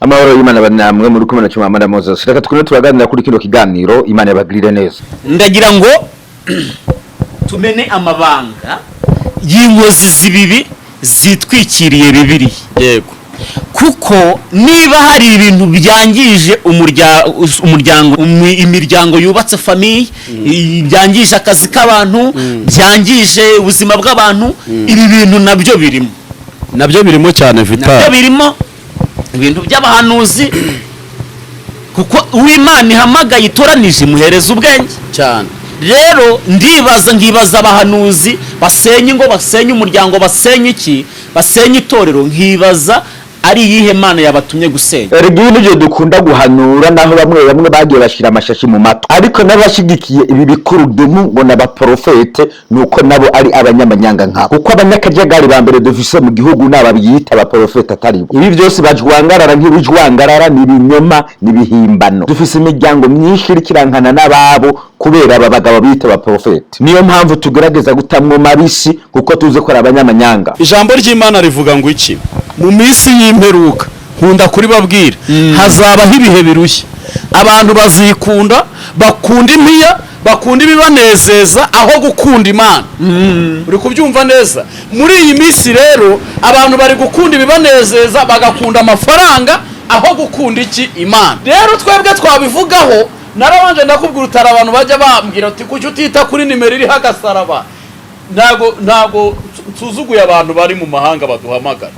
Amahoro y'Imana namwe muri kumwe na Chimamanda Moses. Reka tukune turaganira kuri kino kiganiro. Imana yabagirire neza. Ndagira ngo tumene amabanga y'inkozi z'ibibi zitwikiriye Bibiliya. Kuko niba hari ibintu byangije umuryango, imiryango yubatse, famille, byangije akazi k'abantu, byangije ubuzima bw'abantu, ibi bintu nabyo birimo. Nabyo birimo cyane. Nabyo Vitali. birimo ibintu by'abahanuzi, kuko uw'Imana ihamagaye, itoranije, imuhereza ubwenge. Rero ndibaza, nkibaza abahanuzi basenya ingo, basenya umuryango, basenya iki, basenya itorero, nkibaza ari iyihe Mana yabatumye gusenya? Erega ibi nivyo dukunda guhanura, naho bamwe bamwe bagiye bashira amashashi mu matwi, ariko n'abashigikiye ibi bikurudumu ngo n'abaprofete, nuko nabo ari abanyamanyanga nkabo, kuko abanyakajagari ba mbere dufise mu gihugu n'aba biyita abaprofete atari bo. Ibi byose bajwangarara nk'ibijwangarara, ni ibinyoma n'ibihimbano. Dufise imiryango myinshi iriko irankana n'ababo kubera aba bagabo biyita abaprofete. Niyo mpamvu tugerageza gutamwo mabisi, kuko tuzi ko ari abanyamanyanga. Ijambo ry'Imana rivuga ngo iki? Mu minsi y'imperuka, nkunda kuribabwira, hazabaho ibihe birushya. Abantu bazikunda, bakunda impiya, bakunda ibibanezeza aho gukunda Imana. Uri kubyumva neza? Muri iyi minsi rero abantu bari gukunda ibibanezeza, bagakunda amafaranga aho gukunda iki? Imana. Rero twebwe twabivugaho. Narabanje ndakubwira, utari abantu bajya bambwira uti: "Kuki utita kuri nimero iriho agasaraba?" Ntago nsuzuguye abantu bari mu mahanga baduhamagara.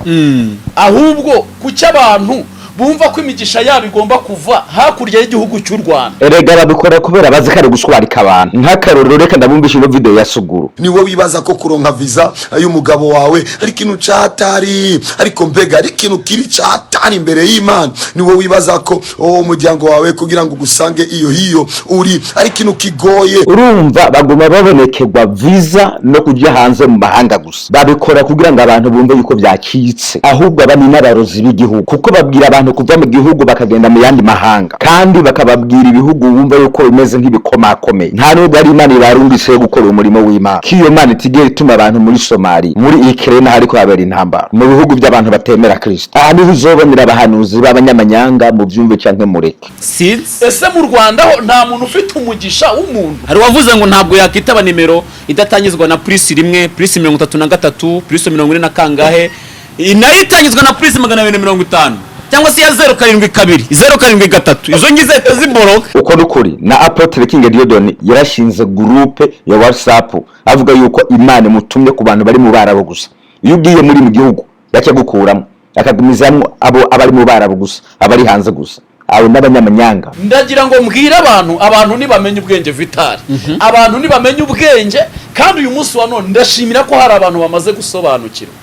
Ahubwo kuki abantu bumva ko imigisha yabo igomba kuva hakurya y'igihugu cy'u Rwanda? Erega babikora kubera bazi ko ari guswarika abantu. Nk'akarorero, reka ndabumvisha ino video ya suguru. Niwe wibaza ko kuronka visa y'umugabo wawe ari ikintu catari, ariko mbega ari ikintu kiri catari imbere y'Imana? Niwe wibaza ko, oh, umuryango wawe kugira ngo ugusange iyo hiyo uri ari ikintu kigoye? Urumva baguma babonekerwa visa no kujya hanze mu mahanga gusa. Babikora kugira ngo abantu bumve yuko byacitse. Ahubwo aba ni n'abarozi b'igihugu, kuko babwira abantu kuva mu gihugu bakagenda mu yandi mahanga, kandi bakababwira ibihugu wumva yuko bimeze nk'ibikomakomeye. Nta nubwo ari Imana ibarungitse yo gukora umurimo w'Imana, ko iyo Mana itigera ituma abantu muri Somali, muri Ukraine hariko habera intambara, mu bihugu by'abantu batemera Kristo. Aha niho uzobonera abahanuzi b'abanyamanyanga, mu byumve canke mureke. Sinzi. Ese mu Rwanda ho nta muntu ufite umugisha w'umuntu? Hari uwavuze ngo ntabwo yakitaba nimero idatangizwa na +1, +33, +40 na kangahe, nayo itangizwa na +250, cyangwa se iya 072, 073, izo ngizo zihita ziboroka. Uko nukuri. Na Apôtre King Dieudonné yarashinze groupe ya WhatsApp, avuga yuko Imana imutumye ku bantu bari mu Barabo gusa. Iyo ugiye muri mu gihugu yaca gukuramo, akagumizamwo abo abari mu Barabo gusa, abari hanze gusa, abo n'abanyamanyanga. Ndagira ngo mbwire abantu, abantu ntibamenye ubwenge, Vitali, abantu ntibamenye ubwenge. Kandi uyu munsi wa none ndashimira ko hari abantu bamaze gusobanukirwa.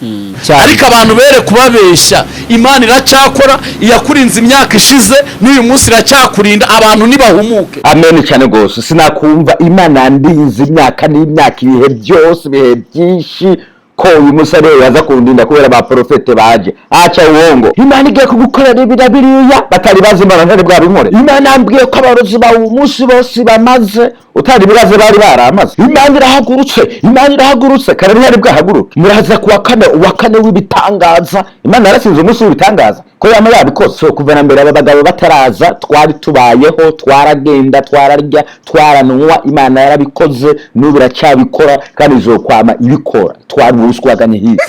Ariko abantu bere kubabeshya. Imana iracyakora. Iyakurinze imyaka ishize, n'uyu munsi iracyakurinda. Abantu ntibahumuke. Amen cyane rwose. Sinakumva Imana yandinze imyaka n'imyaka, ibihe byose, ibihe byinshi, ko uyu musore yaza kundinda kubera ba profete baje aca uwongo. Imana igiye kugukorera ibi na biriya, batari bazi Imana, ntari bwabinkore. Imana yambwiye ko abarozi bawe umunsi bose bamaze, utari bibaze bari baramaze. Imana irahagurutse, Imana irahagurutse, kare ntiyari bwahaguruke. Muraza kuwa kane, uwa kane w'ibitangaza. Imana yarasinze umunsi w'ibitangaza ko yama yabikoze. So kuva na mbere aba bagabo bataraza, twari tubayeho, twaragenda, twararya, twaranwa. Imana yarabikoze, n'ubu iracyabikora, kandi izokwama ibikora. Twari ubuswaganye hirya.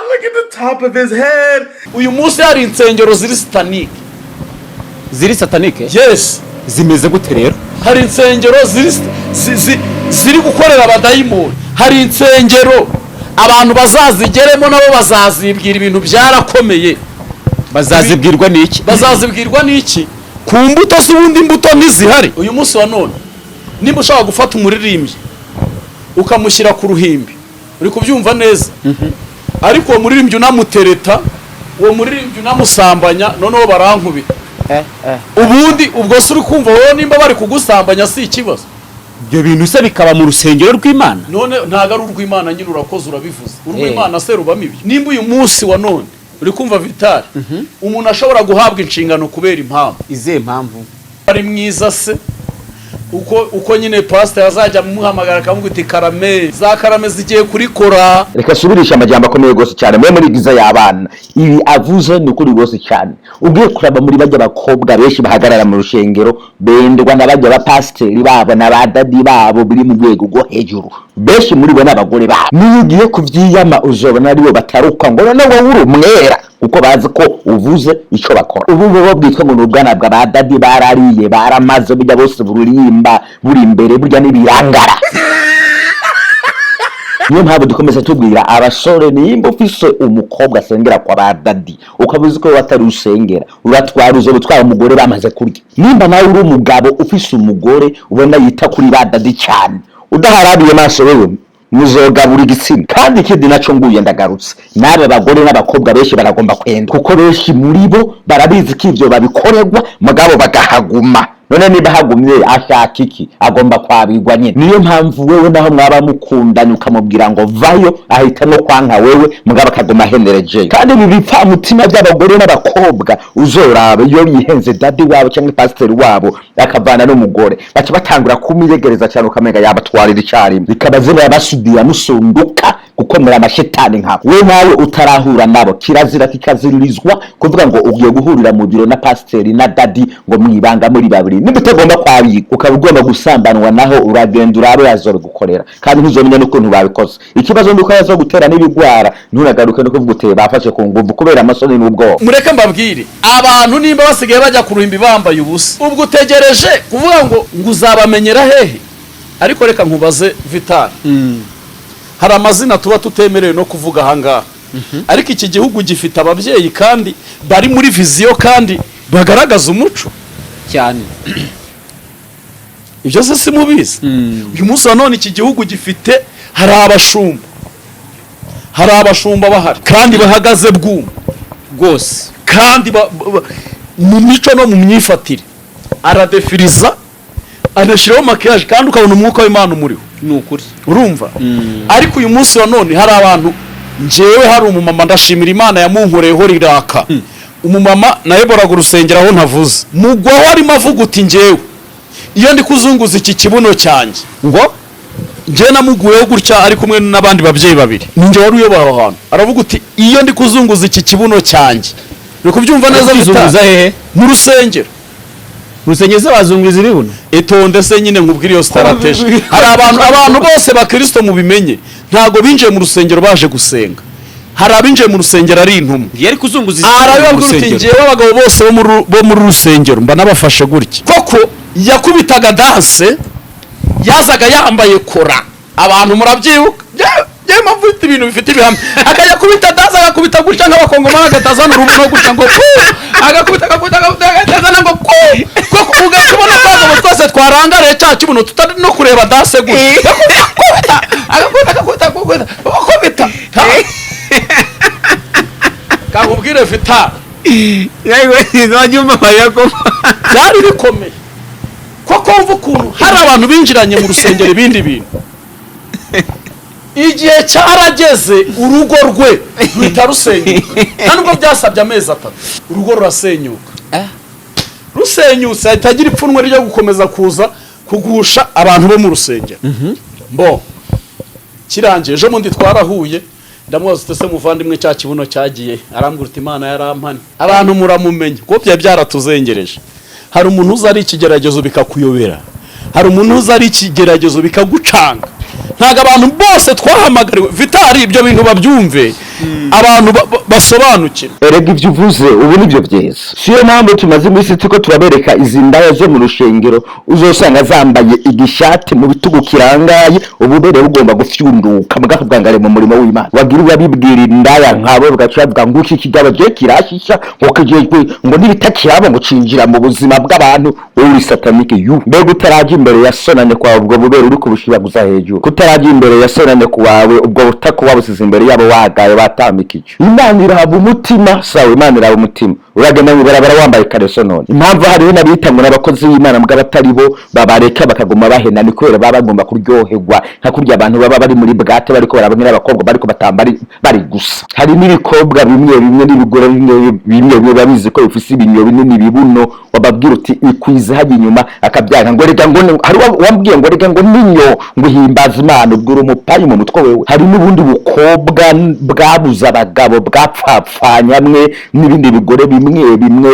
Look at the top of his head. Uyu munsi hari insengero ziri satanique. Ziri satanique? Yes. Zimeze gute rero? Hari insengero ziri gukorera abadayimoni. Hari insengero abantu bazazigeremo nabo bazazibwira, ibintu byarakomeye. Bazazibwirwa n'iki? Bazazibwirwa n'iki? Ku mbuto z'ubundi, imbuto ntizihari. Uyu munsi wa none nimba ushaka gufata umuririmbyi ukamushyira ku ruhimbi, uri kubyumva neza, ariko uwo muririmbyi unamutereta, uwo muririmbyi unamusambanya, noneho barankubita ubundi, ubwo se uri kumva wowe nimba bari kugusambanya si ikibazo? Ibyo bintu se bikaba mu rusengero rw'Imana? None ntabwo ari urw'Imana nyine, urakoze urabivuze. Urw'Imana se rubamo ibyo? Nimba uyu munsi wa none, uri kumva Vitali, umuntu ashobora guhabwa inshingano kubera impamvu. Izihe mpamvu? Ari mwiza se, Uko nyine pastor azajya amuhamagara akamubwira uti: "Karame, za karame zigiye kurikora." Reka subirisha amajambo akomeye rwose cyane mwe muri giza y'abana. Ibi avuze ni ukuri rwose cyane. Ugiye kuraba muri bajya bakobwa benshi bahagarara mu rushengero, bendwa na bajya bapasiteri babo na ba daddy babo biri mu rwego rwo hejuru, benshi muri bo n'abagore babo. Niyo ugiye kuvyiyama, uzobona aribo bataruka ngo: "None wowe uri umwera?" Kuko bazi ko uvuze icyo bakora. Ubu bo bwitwa ngo ni ubwana bwa ba daddy, barariye baramaze, burya bose buririmba buri imbere, burya n'ibirangara. Niyo mpamvu dukomeza tubwira abasore: nimba ufise umukobwa asengera kwa ba daddy, ukaba uzi ko watari usengera, uratwara, uzo gutwara umugore bamaze kurya. Nimba nawe uri umugabo ufise umugore ubona yita kuri ba daddy cyane, udaharabiye maso, wewe muzogabura igitsina. Kandi ikindi naco, nguye ndagarutse, n'aba bagore n'abakobwa benshi baragomba kwenda, kuko benshi muri bo barabizi ko ivyo babikorerwa, mugabo bagahaguma. None niba hagumye ashaka iki? Agomba kwabigwa nyine. Niyo mpamvu wewe naho mwaba mukundanye, ukamubwira ngo vayo, ahitamo kwanka wewe, mugabo akaguma ahenerejeyo. Kandi ibi bipfa mutima by'abagore n'abakobwa, uzoraba iyo yihenze daddy wabo cyangwa pasiteri wabo akavana n'umugore, baca batangura kumiyegereza cyane, ukamenga yabatwarira icyarimwe, bikaba ziba basudiya musunduka gukomera amashetani nkabo. We nawe utarahura nabo, kirazira kikaziririzwa kuvuga ngo ugiye guhurira mu biro na pasiteri na daddy ngo mwibanga muri babiri. Niba utagomba kwabika, ukaba ugomba gusambanwa, naho uragenda urabe yazobigukorera, kandi ntuzomenya n'ukuntu babikoze. Ikibazo ni uko yazogutera n'ibigwara, ntunagaruke no kuvuga uteye bafashe ku nguvu, kubera amasoni n'ubwoba. Mureke mbabwire, abantu nimba basigaye bajya ku ruhimbi bambaye ubusa, ubwo utegereje kuvuga ngo uzabamenyera hehe? Ariko reka nkubaze, Vitali, hari amazina tuba tutemerewe no kuvuga ahangaha, ariko iki gihugu gifite ababyeyi kandi bari muri vision kandi bagaragaza umuco. Cyane. Ibyo se simubizi? Uyu munsi wa none iki gihugu gifite, hari abashumba bahari kandi bahagaze bwuma. Rwose. Kandi mu mico no mu myifatire, aradefiriza, anashyiraho maquillage, kandi ukabona umwuka w'Imana umuriho. Ni ukuri. Urumva, ariko uyu munsi wa none hari abantu, njyewe hari umumama, ndashimira Imana yamunkoreyeho riraka, umumama nayoboraga urusengero aho ntavuze, mugwaho arimo avuga uti: "Njyewe iyo ndi kuzunguza iki kibuno cyanjye." Ngo? Njyewe namuguyeho gutya ari kumwe n'abandi babyeyi babiri, ninjye wari uyobora aho hantu. Aravuga uti: "Iyo ndi kuzunguza iki kibuno cyanjye." Uri kubyumva neza? Kuzunguza? Vitali? Hehe? Mu rusengero. Mu rusengero se bazunguza ibibuno? Itonde se nyine nkubwire iyo strategy. Hari abantu bose bakristo mubimenye, ntabwo binjiye mu rusengero baje gusenga. Hari abinjiye mu rusengero ari intumwa. Yari kuzunguza Arabibabwira uti: "Njyewe abagabo bose bo muri rusengero mba nabafashe gutya." Koko yakubitaga danse, yazaga yambaye kora, abantu murabyibuka. Njyewe mpamvu mfite ibintu bifite ibihamya, akajya kubita danse, agakubita gutya nk'abakongomani, agatazana urubuno gutya ngo pu, agakubita, agakubita, agakubita, agatazana ngo ku. Koko ugaca ubona twagabo twese twarangariye cya kibuno, tutari no kureba danse gutya. Agakubita, agakubita, agakubita, agakubita, agakubita. Kakubwire, Vita, byari bikomeye koko. Wumva ukuntu hari abantu binjiranye mu rusengero ibindi bintu. Igihe cyarageze urugo rwe ruhita rusenyuka. Nta nubwo byasabye amezi 3, urugo rurasenyuka. Rusenyutse, ahita agira ipfunwe ryo gukomeza kuza kugusha abantu bo mu rusengero. Mbo kirangiye, ejo bundi twarahuye, ndamubaza uti: "Se muvandimwe, cya kibuno cyagiye?" Arambwira uti: "Imana yarampanye." Abantu muramumenye kuko byari byaratuzengereje. Hari umuntu uza ari ikigeragezo bikakuyobera, hari umuntu uza ari ikigeragezo bikagucanga. Ntabwo abantu bose twahamagariwe, Vitali, ibyo bintu babyumve, abantu basobanukirwe. Erega ibyo uvuze ubu nibyo byiza. Siyo mpamvu tumaze iminsi turiko turabereka izi ndaya zo mu rushengero, uzosanga zambaye igishati mu bitugu kirangaye, ububere bugomba gufyunduka, mugakavuga ngo ari mu murimo w'Imana. Wagira urabibwira indaya nkabo, bagaca bavuga ngo iki kigabo je kirashisha, ngo kijejwe ngo n'ibitakirabo, ngo cinjira mu buzima bw'abantu. Wowe uri satanique yu! Mbega utaraja imbere ya sonane kwawe, ubwo bubere uri kubushibaguza hejuru, kutaraja imbere ya sonane kwawe, ubwo butako wabusize imbere yabo, wagaye batambikije. Imana iraba umutima sawa, Imana iraba umutima. Uragenda mw'ibarabara wambaye ikareso. None impamvu hariho n'abita ngo n'abakozi b'Imana mbwa batari bo, babareka bakaguma bahena, ni kubera baba bagomba kuryoherwa nka kurya abantu baba bari muri boîte, bariko barabonera abakobwa bariko batamba bari gusa. Hari n'ibikobwa bimwe bimwe n'ibigore bimwe bimwe babizi ko bifise ibinyo binini, bibuno, wababwira uti ikwiza hajya inyuma akabyanka, ngo reka, ngo hari wambwiye ngo reka, ngo ninyo ngo himbaza Imana. Ubwo uri umupayi mu mutwe wewe. Hari n'ubundi bukobwa bwabuze abagabo, bwapfapfanyamwe n'ibindi bigore bimwe bimwe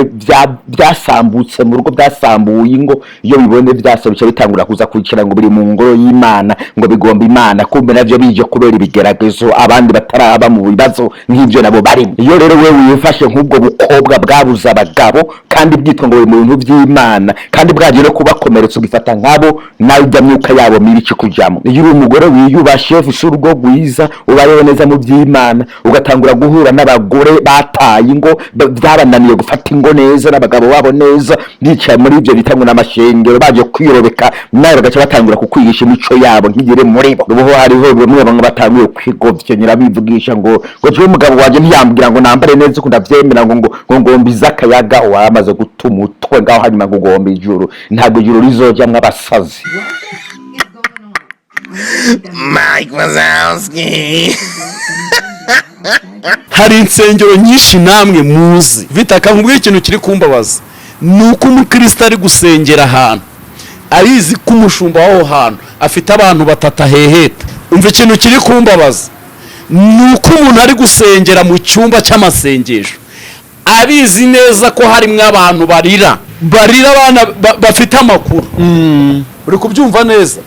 byasambutse mu rugo, byasambuye ingo. Iyo bibone byase bica bitangura kuza kwicara ngo biri mu ngoro y'Imana, ngo bigomba Imana, kumbe navyo bije kubera ibigeragezo abandi bataraba mu bibazo nk'ivyo nabo barimo. Iyo rero wewe wifashe nk'ubwo bukobwa bwabuze abagabo kandi bwitwa ngo buri mu bintu by'Imana, kandi bwagiye no kubakomeretsa, ugifata nk'abo, nawe ujya myuka yabo mibi ikikujyamo. Iyo uri umugore wiyubashe, ufise urugo rwiza, ubayeho neza mu by'Imana, ugatangura guhura n'abagore bataye ingo, byabananiye gufata ingo neza n'abagabo babo neza, bicaye muri ibyo bita ngo n'amashengero, baje kwirobeka nawe, bagaca batangura kukwigisha imico yabo ntigere muri bo. Ubu hariho bamwe bamwe batanguye kwigovya nyirabivugisha ngo jewe umugabo wanje ntiyambwira ngo nambare neza uko ndavyemera, ngo ngomba akayaga. Wamaze guta umutwe ngaho, hanyuma ngo ugomba ijuru. Ntabwo ijuru rizojamwo abasazi. Mike Wazowski. Hari insengero nyinshi namwe muzi. Vita, nkubwire ikintu kiri kumbabaza, ni uko umukristo ari gusengera ahantu arizi ko umushumba w'aho hantu afite abantu batatu aheheta. Umva, ikintu kiri kumbabaza ni uko umuntu ari gusengera mu cyumba cy'amasengesho abizi neza ko harimo abantu barira, barira abana bafite amakuru. Uri kubyumva neza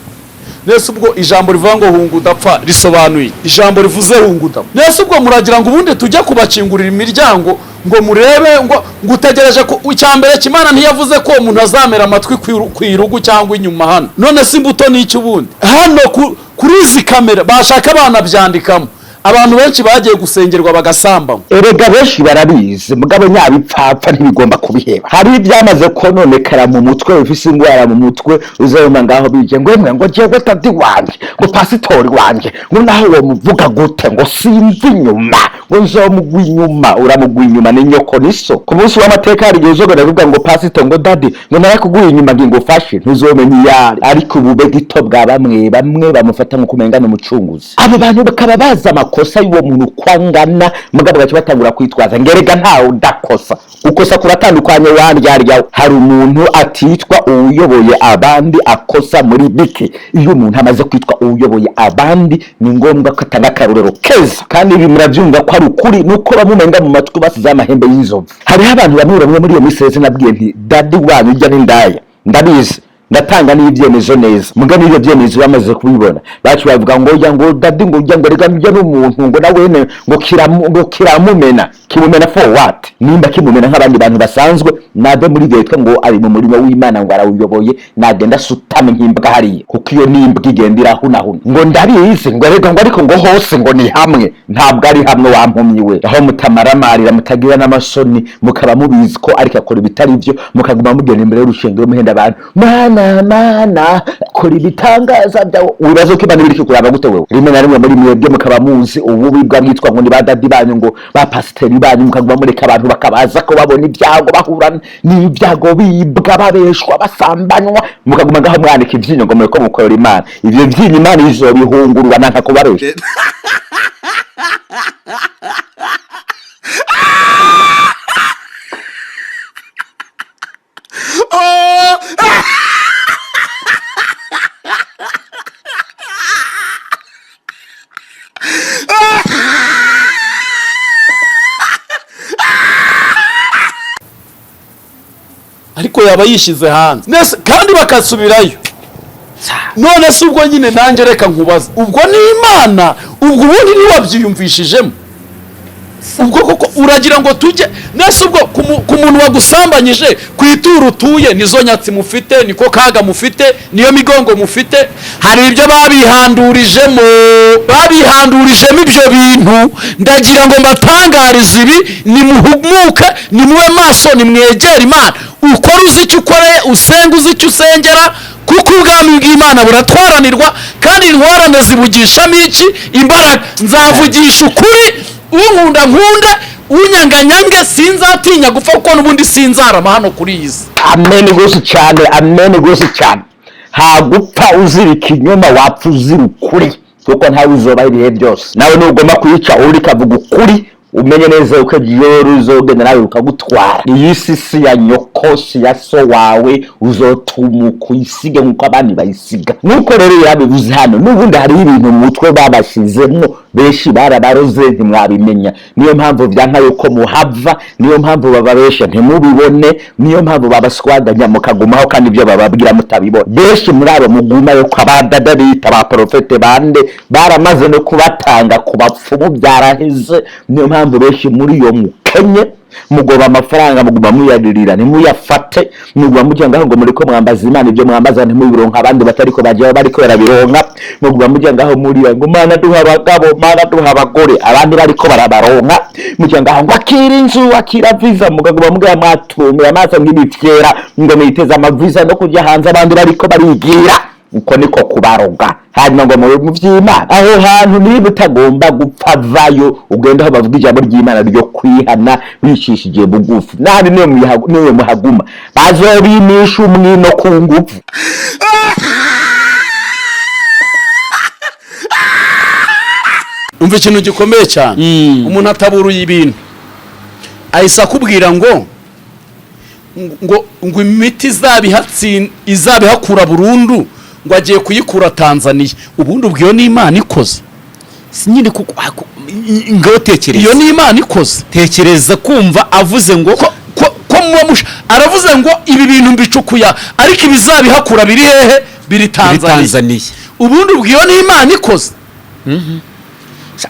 nese? Ubwo ijambo rivuga ngo hunga udapfa risobanuye ijambo rivuze hunga udapfa nese? Ubwo muragira ngo ubundi tujye kubakingurira imiryango ngo murebe ngo utegereje ko icya mbere kimana ntiyavuze ko uwo muntu azamera amatwi ku irugu cyangwa inyuma hano. None se imbuto ni iki ubundi? Hano kuri izi kamera bashaka banabyandikamo, abantu benshi bagiye gusengerwa bagasambanywa. Erega benshi barabizi, mugabo nyabipfapfa ntibigomba kubiheba. Hari ibyamaze kononekara mu mutwe, bifise ingwara mu mutwe. Uzabona ngaho bije ngo emwe, ngo jewe daddy wanje, ngo pasitori wanje, ngo naho uwo muvuga gute, ngo simva inyuma, ngo nzomugwa inyuma. Uramugwa inyuma ni nyoko niso ku munsi w'amateka. Hari igihe uzogenda kuvuga ngo pasito, ngo daddy, ngo narakuguye inyuma, ngo ngufashe, ntuzomenya iyo ari. Ariko ubube gito bwa bamwe bamwe bamufata nko kumenga ni umucunguzi. Abo bantu bakaba bazi amakosa y'uwo muntu uko angana, mugabo gace batangura kwitwaza ngerega ntawe udakosa. Gukosa kuratandukanye, wandyarya. Hari umuntu atitwa uwuyoboye abandi akosa muri bike. Iyo umuntu amaze kwitwa uwuyoboye abandi, ni ngombwa ko atanga akarorero keza. Kandi ibi murabyumva ko ari ukuri, nuko bamumenga mu matwi basize amahembe y'inzovu. Hariho abantu bamwe bamwe muri iyo minsi nabwiye nti daddy wanyu ujya n'indaya, ndabizi, ndatanga n'ibyemezo neza. Mugabo ibyo byemezo bamaze kubibona, bacu bavuga ngo ujya ngo daddy, ngo ujya ngo rega ujya n'umuntu, ngo nawene ngo kiramumena. Kimumena for what? Nimba kimumena nk'abandi bantu basanzwe, nave muri ibyo yitwa ngo ari mu murimo w'Imana, ngo arawuyoboye, nagenda asutame nk'imbwa hariya, kuko iyo n'imbwa igenda irahunahuna. Ngo ndabizi, ngo rega, ngo ariko ngo hose ngo ni hamwe. Ntabwo ari hamwe, wampumyi we. Aho mutamaramarira, mutagira n'amasoni, mukaba mubizi ko ariko akora ibitari byo, mukaguma mugenda imbere y'urushengero muhenda abantu: "Mana, Mana, kora ibitangaza byawe." Wibaza ko Imana ibiri kuraba gute wewe? Rimwe na rimwe muri mwebwe mukaba muzi ububi bw'abitwa ngo ni ba daddy banyu, ngo ba pasiteri banyu, mukaguma mureka abantu bakabaza ko babona ibyago, bahura n'ibyago, bibwa, babeshwa, basambanywa, mukaguma ngaho mwandika ivyinyo ngo mureko mukorera Imana. Ivyo vyinyo Imana izobihungurura nanka kubaresha. Ariko yaba yishyize hanze nese kandi bakasubirayo. None se ubwo nyine nanjye reka nkubaze, ubwo ni Imana, ubwo ubundi ntiwabyiyumvishijemo? Ubwo koko uragira ngo tujye nese ubwo ku muntu wagusambanyije ku ituro utuye? Nizo nyatsi mufite, niko kaga mufite, niyo migongo mufite. Hari ibyo babihandurijemo, babihandurijemo ibyo bintu. Ndagira ngo mbatangarize ibi: nimuhumuke, nimube maso, nimwegere Imana, ukore uzi icyo ukoreye, usenga uzi icyo usengera, kuko ubwami bw'Imana buratwaranirwa, kandi intwarane zibugishamo iki? Imbaraga. Nzavugisha ukuri, unkunda nkunde. Unyanganyange, sinzatinya gupfa, kuko n'ubundi sinzarama hano kuri iyi si. Amen rwose cyane, amen rwose cyane. Hagupfa uzira ikinyoma, wapfa uzira ukuri, kuko ntawe uzobaho ibihe byose. Nawe nugomba kuyica uri kavuga ukuri, umenye neza yuko ejo ruzogenda nawe rukagutwara. Iyi si si ya nyoko, si ya so wawe. Uzotumuka uyisige nk'uko abandi bayisiga. Nk'uko rero yabivuze hano, n'ubundi hariho ibintu mu mutwe babashizemwo, benshi barabaroze ntimwabimenya. Niyo mpamvu vyanka yuko muhava, niyo mpamvu bababesha ntimubibone, niyo mpamvu babaswaganya mukagumaho, kandi ibyo bababwira mutabibona. Benshi muri abo mugumayo ko abadada bita ba porofete bande baramaze no kubatanga ku bapfumu, byaraheze. Niyo mpamvu benshi muri iyo mukenye, mugoba amafaranga, muguma muyaririra ntimuyafate, muguma mujya ngaho ngo muriko mwambaza Imana, ibyo mwambaza ntimubironka, abandi batariko bajyaho bariko barabironka. Muguma mujya ngaho murira ngo "Mana duha abagabo, Mana duha abagore", abandi bariko barabaronka. Mujya ngaho ngo "Akira inzu, akira visa", mukaguma mugira mwatumiye amaso nk'ibifyera ngo mwiteze amavisa no kujya hanze, abandi bariko barigira. Uko niko kubaroga. Hanyuma ngo mube mu vy'Imana aho hantu. Niba utagomba gupfa, vayo ugenda aho bavuga ijambo ry'Imana ryo kwihana bicishije bugufi. Nabi niyo muhaguma, bazobimisha umwino ku nguvu. Umva ikintu gikomeye cyane. Umuntu ataburuye ibintu, ahise akubwira ngo imiti izabihakura burundu, ngo agiye kuyikura Tanzania. Ubundi ubwo iyo ni Imana ikoze? Si nyine kuko ngaho tekereza. Iyo ni Imana ikoze? Tekereza kumva avuze ngo ko muba aravuze ngo ibi bintu mbicukuya, ariko ibizabihakura biri hehe? Biri muri Tanzania. Tanzania. Ubundi ubwo iyo ni Imana ikoze?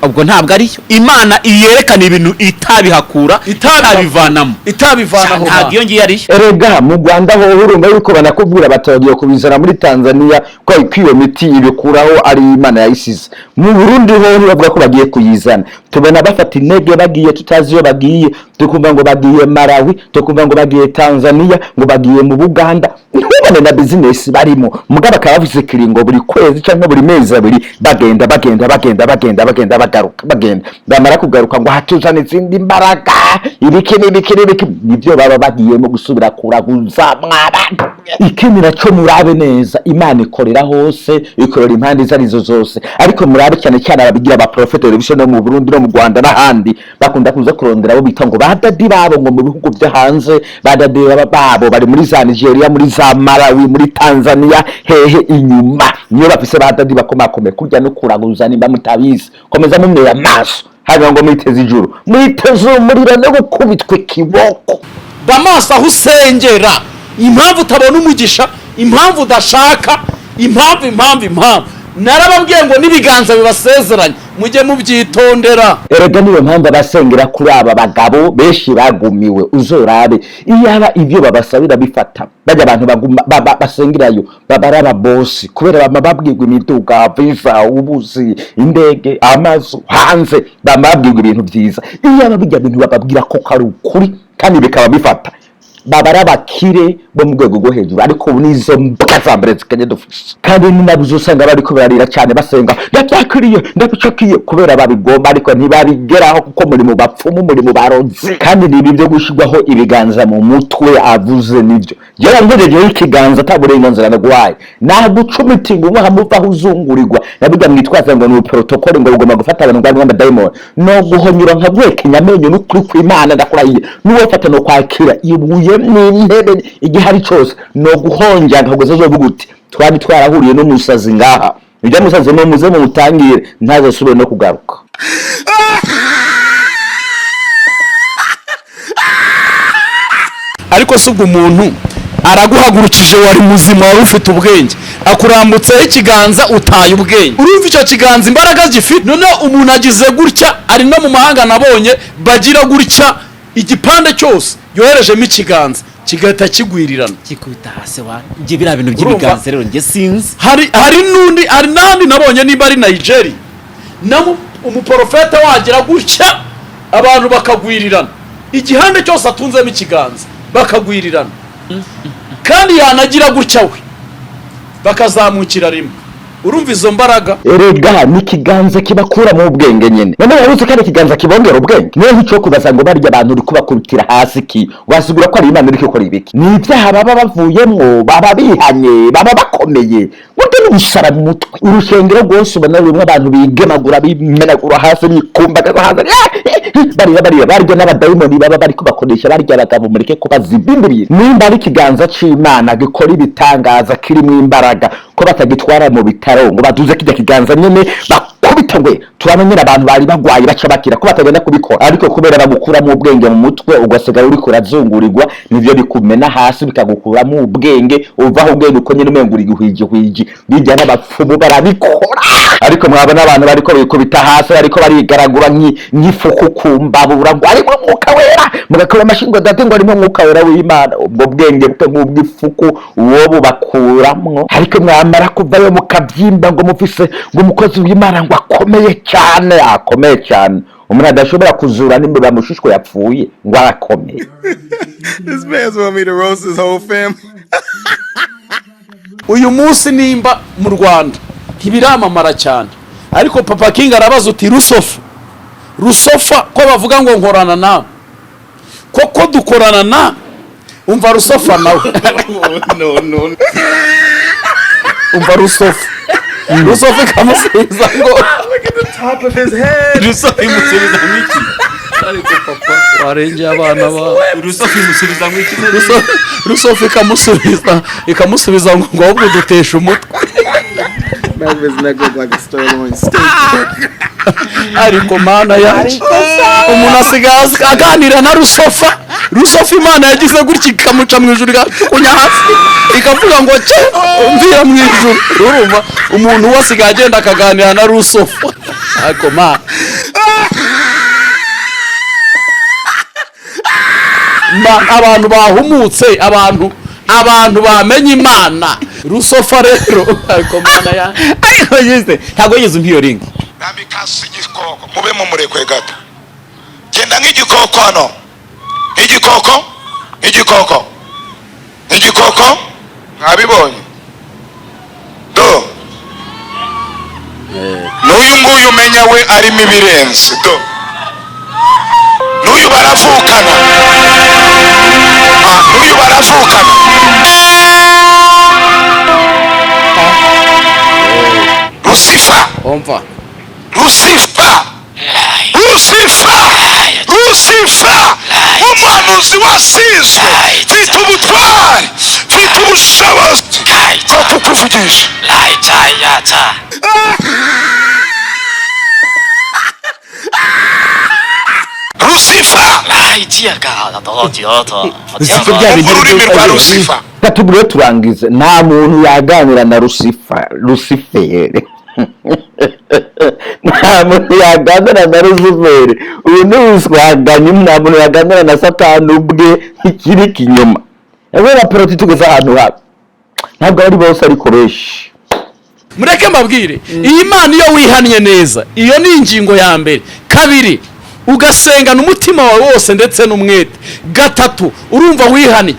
Ubwo ntabwo ariyo Imana yerekana ibintu itabihakura, itabivanamo. Itabivanaho. Ntabwo iyo ngiyo ariyo. Erega mu Rwanda ho urumva yuko banakubwira batagiye kubizana muri Tanzania, ko iyo miti ibikuraho ari Imana yayisize. Mu Burundi ho bavuga ko bagiye kuyizana, tubona bafata intege bagiye tutazi iyo bagiye. Tukumva ngo bagiye Malawi, tukumva ngo bagiye Tanzania, ngo bagiye mu Buganda, ntubone na bizinesi barimo. Mugabo bakaba bafise kiringo buri kwezi cyangwa buri mezi 2, bagenda bagenda bagenda bagenda bagenda, bagaruka, bagenda, bamara kugaruka ngo hatuzane izindi mbaraga, ibiki n'ibiki n'ibiki. Nibyo baba bagiyemo gusubira kuraguza mw'abantu. Ikindi nacyo murabe neza, Imana ikorera hose, ikorera impande izo arizo zose, ariko murabe cyane cyane ababigira ba profete television no mu Burundi no mu Rwanda n'ahandi, bakunda kuza kurondera abo bita ngo ba daddy babo ngo mu bihugu byo hanze. Ba daddy babo bari muri za Nigeria, muri za Malawi, muri Tanzania, hehe inyuma. Niyo bafise ba daddy bakomakomeye kurya no kuraguza. Nimba mutabizi, komeza mumwera amaso, hanyuma ngo mwiteze ijuru, mwiteze umuriro no gukubitwa ikiboko. Bamaso aho usengera, impamvu utabona umugisha, impamvu udashaka, impamvu impamvu impamvu, narababwiye ngo n'ibiganza bibasezeranye mujye mubyitondera. Erega niyo mpamvu abasengera kuri aba bagabo benshi bagumiwe. Uzorabe iyaba ibyo babasabira bifata, bajya abantu baguma basengerayo baba ari ababosi, kubera bama babwirwa imiduga, visa, ubuzi, indege, amazu hanze, bama babwirwa ibintu byiza. Iyaba bijya bintu bababwira ko ari ukuri kandi bikaba bifata, baba ari abakire bo mu rwego rwo hejuru. Ariko ubu nizo mbwa za mbere zikajya dufise, kandi ni nabyo usanga bariko bararira cyane basenga, "Ndabyakiriye, ndabicakiye", kubera babigomba, ariko ntibabigeraho kuko muri mu bapfumu, muri mu barozi. Kandi ni ibi byo gushyirwaho ibiganza mu mutwe avuze, nibyo yarangejejeho ikiganza ata burenganzira naguhaye, nagucumita inguma hamuvaho uzungurirwa. Nabijya mwitwaza ngo ni protocole, ngo ugomba gufata abantu ngo harimo amadayimoni, no guhonyura nka guhekenya amenyo. N'ukuri kw'Imana ndakurahiye, n'uwofata no kwakira ibuye n'intebe igihari cyose, no guhonja nkageza uzovuga uti "Twari twarahuriye n'umusazi ngaha". Ibyo musazi no muze mumutangire ntazasubire no kugaruka. Ariko si ubwo umuntu araguhagurukije, wari muzima, wari ufite ubwenge, akurambutseho ikiganza, utaye ubwenge. Urumva icyo kiganza imbaraga gifite? Noneho umuntu agize gutya, ari no mu mahanga nabonye bagira gutya, igipande cyose yoherejemo ikiganza kigahita kigwirirana, kikubita hasi wa. Njye biriya bintu by'ibiganza rero njye sinzi. Hari n'undi, hari n'ahandi nabonye, nimba ari Nigeria, namo umuporofete wagira gutya abantu bakagwirirana, igihande cyose atunzemo ikiganza bakagwirirana, kandi yanagira gutya we bakazamukira rimwe. Urumva izo mbaraga? Erega n'ikiganza kibakura mu bwenge nyene. None wari ko ari ikiganza kibongera ubwenge? Niyo nk'ico kubaza ngo barya abantu uri kubakubitira hasi ki, wasigura ko ari Imana iriko ikora ibiki? Ni ibyaha baba bavuyemwo, baba bihanye, baba bakomeye. Burya n'ubusara mu mutwe. Urusengero rwose ubona rurimo abantu bigemagura, bimenagura hasi, bikumbagaza hasi, barira, barira, barya n'abadayimoni baba bariko bakoresha barya. Abagabo, mureke kubaza ibindi bintu. Nimba ari ikiganza c'Imana gikora ibitangaza, kirimo imbaraga, ko batagitwara mu bitaro ngo baduze kijya kiganza nyene bakubita ngwe turamenyera abantu bari bagwaye baca bakira? Ko batagenda kubikora? Ariko kubera bagukuramo ubwenge mu mutwe, ugasigara uriko urazungurirwa, nivyo bikumena hasi, bikagukuramo ubwenge, uvaho ubwenge uko nyene, umengo uri guhwiji. Bijya n'abapfumu barabikora. Ariko mwabona abantu bariko bikubita hasi, bariko barigaragura nk'ifuku kumbabura, ngo arimo Mwuka Wera, mugakora amashingo date ngo arimo Mwuka Wera w'Imana. Ubwo bwenge buke nk'ubw'ifuku uwo bubakuramwo. Ariko mwamara kuvayo mukabyimba ngo mufise ngo umukozi w'Imana ngo akomeye cyane, akomeye cyane. Umuntu adashobora kuzura n'imbeba mushushwe yapfuye ngo arakomeye. This man's want me to roast his whole family. Uyu munsi nimba mu Rwanda ntibiramamara cyane, ariko Papa King arabaza uti: "Rusofa, Rusofa, ko bavuga ngo nkorana nawe, koko dukorana nawe?" Umva Rusofa nawe. No, no. Umva Rusofa, Rusofa ikamusubiza ngo Look at the top of his head. Rusofa imusubiza nk'iki? Ariko papa, warengeye abana bawe. Rusofa imusubiza nk'iki? Rusofa ikamusubiza ngo ahubwo dutesha umutwe. Back of his neck look like a sirloin steak. Ariko Mana yanjye, umuntu asigaye aganira na Rusofa. Rusofa Imana yagize gutya ikamuca mu ijuru, ikajugunya hasi, ikavuga ngo cye mvira mu ijuru. Urumva umuntu we asigaye agenda akaganira na Rusofa. Ariko Mana, abantu bahumutse, abantu bamenye Imana. Rusofa rero, ariko Mana yanjye. Ariko yize ntabwo yigeze umpa iyo link. Rambika hasi igikoko, mube mumurekwe gato. Genda nk'igikoko hano, nk'igikoko, nk'igikoko, nk'igikoko. Mwabibonye? Do n'uyu nguyu umenya we arimo ibirenze. Do n'uyu baravukana. Ah, n'uyu baravukana. Lucifer. Umva. Lucifer, Lucifer, Lucifer, umuhanuzi wasizwe, mfite ubutware, mfite ubushobozi bwo kukuvugisha. Lucifer, Uziko bya bindi ururimi rwa Lucifer. Katubwire turangize, nta muntu yaganira na Lucifer, Luciferi. Nta muntu yaganira na Luciferi. Ubu ni ubuswaganyi. Nta muntu yaganira na Satani ubwe, ikiri kinyoma. Rero peroti tugeze ahantu habi, ntabwo ari bose ariko benshi. Mureke mbabwire, iyi Mana iyo wihannye neza, iyo ni ingingo ya mbere. Kabiri, ugasengana umutima wawe wose ndetse n'umwete. Gatatu, urumva wihannye,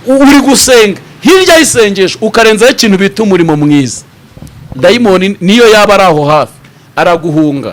uri gusenga, hirya y'isengesho ukarenzaho ikintu bita umurimo mwiza, dayimoni niyo yaba ari aho hafi araguhunga.